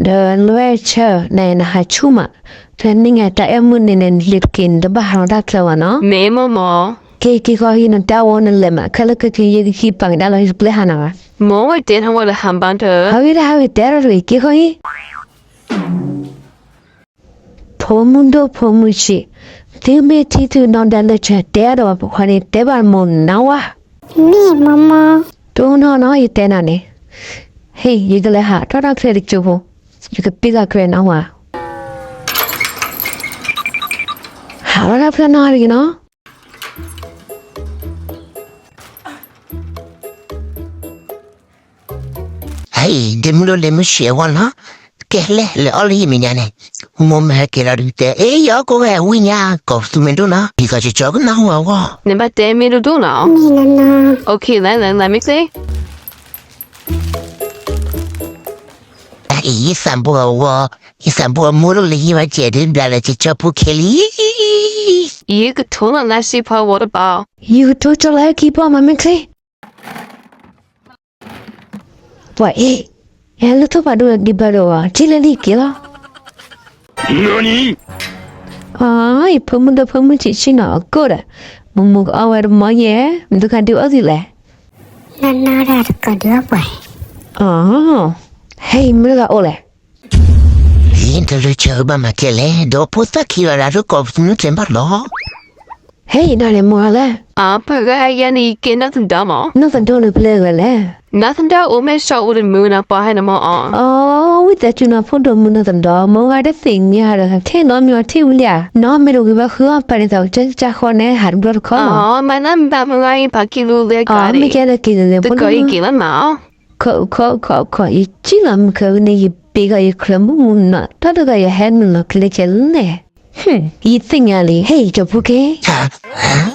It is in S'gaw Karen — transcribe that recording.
ဒီးလွဲၢ်ဆၢ နနဟးဆူၣ်မး, ဖဲန့ၣ်ညါတၢ်အဲၣ်မုၣ်န့ၣ်န့ၣ် လ့ၤတက့ၤ နတဘၣ်ဟးလီၤတၢ်ချၢဘၣ်နီၤ. မ့ၢ်မိၢ်မိၢ်. က့ၤက့ၤဃီဟံး နတၢ်ဝီနလဲၤမး ခဲလၢာ်ခဲဆ့ယကဟံးပာ်ကဒါလီၤ ယတပျဲဟးနၤဘၣ်. မိၢ်ဝဲတဲထီၣ်ဝဲလၢဟးဘါတၢ်. ဟးဂ့ၤဒၣ်ဟးဂ့ၤ တဲထီၣ်တဂ့ၤ က့ၤဃီဟံး ဖိမုၣ်ဒိၣ်ဖိမုၣ်ဆံး, သုမ့ၢ်ထံၣ်သုနီၢ်ဒၢလၢဆၢ တဲအါဒီးပှၤဖိခွါန့ၣ် တဲဘၣ်မိၢ်နၤဝါ. မ့ၢ်မိၢ်မိၢ်. တိၢ်နီၢ်နီၢ် ယတဲနၤန့ၣ်, ဟ့ၣ် ယကလဲၤဟးထီၣ်တၢ်ချၢတကၠိၤဖိ, ယကပ့ၢ်လီၤကြၢးနၤဝါ. ဟးထီၣ်တၢ်ဖျၢၣ်နီၢ်တဂ့ၤနီၤ. ဟဲအံၤ ဒ့မုၣ်ဒိၣ်ဒ့မုၣ်ဆံးအဂီၢ်နီၤ, ကဲလဲၣ် လဲၤအီၣ်လၢဟံၣ်မဲာ်ညါန့ၣ်, မိၢ်မ့ၢ်ဟဲက့ၤလီၤဒုးတဲ အ့ ယအီၣ်ကိးဂၤဝံၣ်ညါ ကိးပသူမ့ၢ်ဒိၣ်နီၤ, ဒ်သိးကကၠီကနၢ်ဟူအဂီၢ်. နဘၣ်တဲမ့ၢ်ဒိၣ်ဒိၣ်နီၤ. မ့ၢ်နီၤနီၤ. အိၣ်ခ့ လဲၤလဲၤလဲၤ မ့ၢ်ချ့. အအံၤ ယသးဘိအဂီၢ်, ယသးဘိအမိၢ်ဒိၣ်လၢယဟံၣ်ဘၣ်ကဲဒုးဘျးလၢကကၠီဖိခဲလံ. ယကထိလီၤနါစံးဖီဝီတဘီ. ယကထိကၠီလၢဟဲခံဖီမး မ့ၢ်ချ့. ပှၤအံၤ, ယဟဲလၢထိၣ်ဖးဒိၣ်ဒံးဘၣ်ဒီးဝဲ ထံၣ်လၢလံက့ၤလီၤ. အီ, ယဖိမုၣ်ဒိၣ်ဖိမုၣ်ဆံးဆံးနီၤ အကိၣ်ဒီး, မိၢ်မိၢ်ကအီၣ်ဝဲတမီၤယဲ, မ့ၢ်တခါဒုးအီၣ်သုလဲၣ်. နနါဒၣ်တကးဒုးအီၣ်ပှၤ. အီ, ဟဲအံၤမ့ၢ်တဂၤအိၣ်လဲၣ်. ယတလၢဆၢဘၣ်မၤကဲလဲၣ်, ဒီးဖိသၣ်ခံဂၤဒၣ်ဒုးကိးပသူမ့ၢ်တဘၣ်လီၤ. ဟဲအံၤဒၣ်န့ၣ်မိၢ်လၢ်. အီ, ပှၤဂၤယဲန့ၣ် ယကဲနီၢ်သဒီမး. နီၢ်သဒီလၢပျဲၢ်ဂၤလဲၣ်. နီၢ်သဒီအိၣ်မ့ၢ်စီၤအိၣ်တမုာ်နီၤ ပှၤဟဲနမီၤအီၤ. အီ, ဝံသးစူၤနီၤ ဖိဒိၣ်မုၣ်နီၢ်သဒီ, မိၢ်ဂၤတသ့ၣ်ညါဒီး ထဲနီတမံၤအီၤထံၣ်ဝံၤလံဧါ, နီၢ်မ့ၢ်တဂ့ၤဘၣ်ဃုအီၤ ပာ်န့ၢ်သးကစၢ်ကစၢ်ဃီန့ၣ် ဟးတဘျီတခီလီၤ. အီ, မၤနၢ်မတၤမုၢ်ဂၤအံၤ ပာ်ကံၢ်လူလၢကါဒံး, မ့ၢ်ကဲလၢက့ၤလၢလၢဖိဒိၣ်မုၣ်, ခီခီခီခီ ယကံၣ်လီၤမုၢ်ခဲဝံၤန့ၣ် ယပ့ၤဂီၤယချၢမုၢ်မုၢ်နီၤ တၢ်တဂၤယဟဲနုာ်လီၤကလဲၤကဲလဲၣ်. ယသ့ၣ်ညါလံ ဟဲအံၤကၠီဖိက့ၤ.